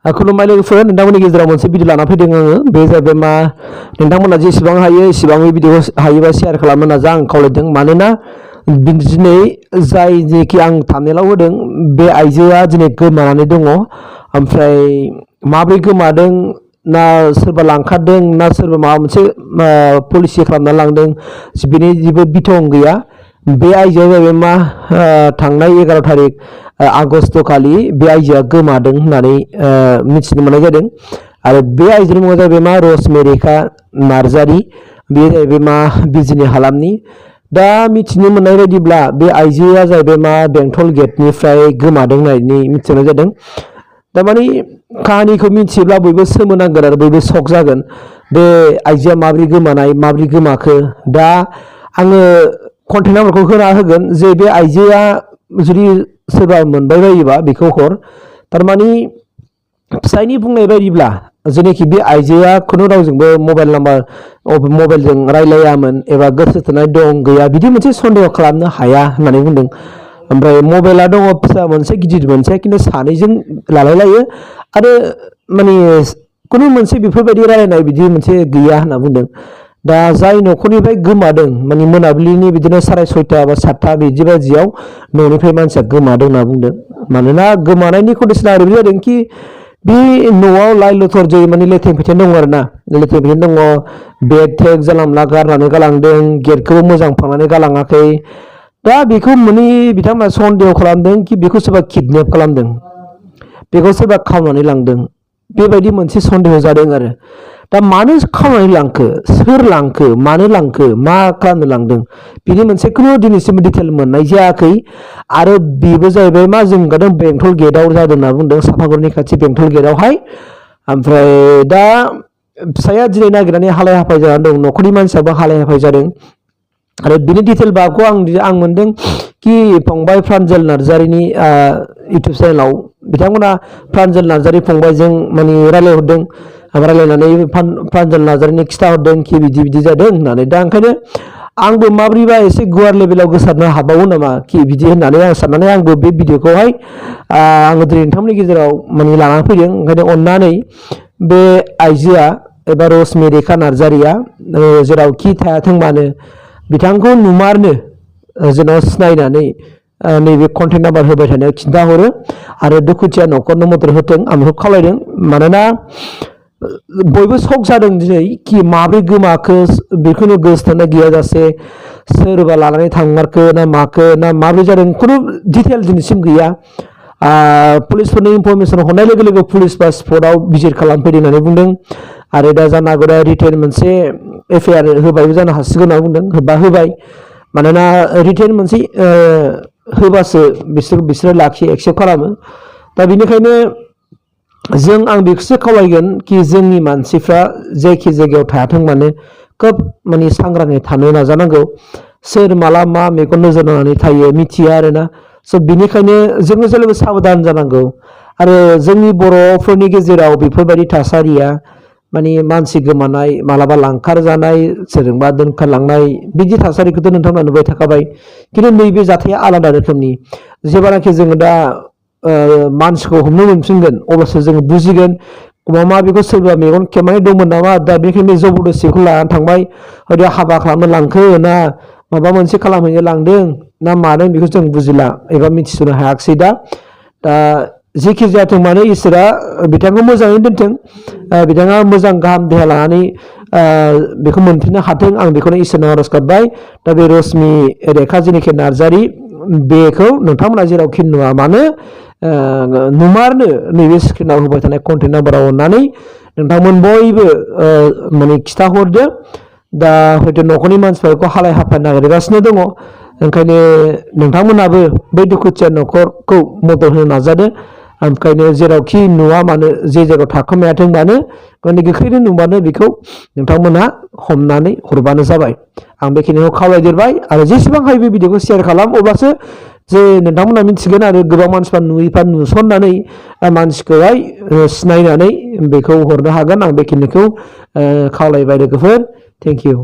खुलुमबाय लोगोफोर नोंथांमोननि गेजेराव मोनसे भिडिअ लाना फैदों आङो बे जाहैबाय मा नोंथांमोना जेसेबां हायो एसेबां भिडिअ हायोबा शेयार खालामनो नाजा आं खावलायदों मानोना दिनै जाय जेखि आं थाम्बनेलाव होदों बे आइजोआ दिनै गोमानानै दङ ओमफ्राय माब्रै गोमादों ना सोरबा लांखारदों ना सोरबा माबा मोनसे पलिसि खालामना लांदों बिनि जेबो बिथं गैया बे आइजोआ जाहैबाय मा थांनाय 11 तारिख आगस्ट खालि बे आइजोआ गोमादों होननानै मिथिनो मोननाय जादों आरो बे आइजोनि मुङा जाहैबाय मा रसमेरिका नार्जारी बे जाहैबाय मा बिजिनी हालामनि दा मिथिनो मोननाय बायदिब्ला बे आइजोआ जाहैबाय मा बेंटल गेटनिफ्राय गोमादों होननानै मिथिनाय जादों दामानि काहानिखौ मिथियोब्ला बयबो सोमोनांगोन आरो बयबो शक जागोन बे आइजोआ माब्रै गोमानाय माब्रै गोमाखो दा आङो कन्टेक्ट नाम्बारखौ होना होगोन जे बे आइजोआ जुदि सोरबा मोनबाय बायोबा बेखौ हर थारमानि फिसायनि बुंनाय बायदिब्ला जेनेखि बे आइजोआ खुनु रावजोंबो मबाइलजों रायलायामोन एबा गोसो थोनाय दं गैया बिदि मोनसे सन्देह खालामनो हाया होननानै बुंदों ओमफ्राय मबाइला दङ फिसा मोनसे गिदिर मोनसे खिन्थु सानैजों लालायलायो आरो माने खुनु मोनसे बेफोरबायदि रायलायनाय बिदि मोनसे गैया होनना बुंदों दा जाय न'खरनिफ्राय गोमादों माने मोनाबिलिनि बिदिनो 6:30 बा 7 बिदि बाजियाव न'निफ्राय मानसिया गोमादों होनना बुंदों मानोना गोमानायनि कन्डिशना ओरैबायदि जादों कि बे न'आव लाइ लथर जै माने लेथें फेथें दङ आरो ना लेथें फेथें दङ बेग थेग जानला मोनला गारनानै गालांदों गेटखौबो मोजां फांनानै गालाङाखै दा बेखौ माने बिथांमोना सन्देह खालामदों कि बेखौ सोरबा किडनेप खालामदों बेखौ सोरबा खावनानै लांदों बेबायदि मोनसे सन्देह जादों आरो दा मानो खावनानै लांखो सोर लांखो मानो लांखो मा खालामनो लांदों बिनि मोनसे खुनु दिनैसिम डिटेल मोननाय जायाखै आरो बेबो जाहैबाय मा जों गादों बेंटल गेटआव जादों होनना बुंदों सापागुरिनि खाथि बेंटल गेटआवहाय ओमफ्राय दा फिसाया दिनै नागिरनानै हालाय हाफाय जानानै दं न'खरनि मानसियाबो हालाय हाफाय जादों आरो बिनि डिटेल बागखौ आं मोनदों कि फंबाय प्रान्जल नार्जारिनि इउटुब चेनेलाव बिथांमोना प्रान्जल नार्जारि फंबायजों माने रायलायहरदों रायलायनानै प्रान्जल नार्जारिनो खिथाहरदों कि बिदि बिदि जादों होननानै दा ओंखायनो आंबो माब्रैबा एसे गुवार लेभेलाव गोसारनो हाबावो नामा कि बिदि होननानै आं साननानै आंबो बे भिडिअखौहाय आङो दिनै नोंथांमोननि गेजेराव माने लानानै फैदों ओंखायनो अननानै बे आइजोआ एबा रसमेरिका नार्जारिया जेरावखि थायाथों मानो बिथांखौ नुमारनो जेन' सिनायनानै नैबे कन्टेक्ट नाम्बार होबाय थानायाव खिन्थाहरो आरो दुखुथिया न'खरनो मदद होथों आं बेखौ खावलायदों मानोना बयबो शक जादों दिनै कि माब्रै गोमाखो बेखौनो गोसोथोनाय गैयाजासे सोरबा लानानै थांमारखो ना माखो ना माब्रै जादों खुनु डिटेल दिनैसिम गैया पुलिसफोरनो इनफरमेसन हरनाय लोगो लोगो पुलिस बा स्पटआव भिजिट खालामफैदों होननानै बुंदों आरो दा जानो हागौ दा रिटेन मोनसे एफआइआर होबायबो जानो हासिगोन होनना बुंदों होबाय मानोना रिटेन मोनसे होबासो बिसोरो लाखियो एक्सेप्ट खालामो दा बेनिखायनो आं बेखौसो खावलायगोन कि जोंनि मानसिफ्रा जायखि जायगायाव थायाथों मानो खोब माने सांग्राङै थानो नाजानांगौ सोर माला मा मेगन नोजोर होनानै थायो मिथिया आरोना स' बिनिखायनो जोङो जेब्लाबो साबधान जानांगौ आरो जोंनि बर'फोरनि गेजेराव बेफोरबायदि थासारिया माने मानसि गोमानाय मालाबा लांखार जानाय सोरजोंबा दोनखारलांनाय बिदि थासारिखौथ' नोंथांमोना नुबाय थाखाबाय खिन्थु नैबे जाथाया आलादा रोखोमनि जेब्लानाखि जोङो दा मानसिखौ हमनो मोनफिनगोन अब्लासो जोङो बुजिगोन मा बेखौ सोरबा मेगन खेबनानै दंमोन नामा दा बेनिखायनो जबरदस्तिखौ लानानै थांबाय हयथ' हाबा खालामनो लांखो ना माबा मोनसे खालामहैनो लांदों ना मादों बेखौ जों बुजिला एबा मिथिस'नो हायाखिसै दा जेखि जायाथों मानो इसोरा बिथांखौ मोजाङै दोनथों बिथाङा मोजां गाहाम देहा लानानै बेखौ मोनफिननो हाथों आं बेखौनो इसोरनाव आरज गाबबाय दा बे रसमेरिका जेनाखि नार्जारि बेखौ नोंथांमोना जेरावखि नुवा मानो नुमारनो नैबे स्क्रिनाव होबाय थानाय कन्टेक्ट नाम्बाराव अननानै नोंथांमोन बयबो माने खिथाहरदो दा हयथ' न'खरनि मानसिफोरखौ हालाय हाफाय नागिरगासिनो दङ ओंखायनो नोंथांमोनाबो बै दुखुथिया न'खरखौ मदद होनो नाजादो ओंखायनो जेरावखि नुवा मानो जे जायगायाव थाखोमायाथों मानो माने गोख्रैनो नुबानो बेखौ नोंथांमोना हमनानै हरबानो जाबाय आं बेखिनिखौ खावलायदेरबाय आरो जेसेबां हायो बे भिडिअखौ शेयार खालाम अब्लासो जे नोंथांमोना मिथिगोन आरो गोबां मानसिफ्रा नुयैफ्रा नुसननानै मानसिखौहाय सिनायनानै बेखौ हरनो हागोन आं बेखिनिखौ खावलायबाय लोगोफोर थेंक इउ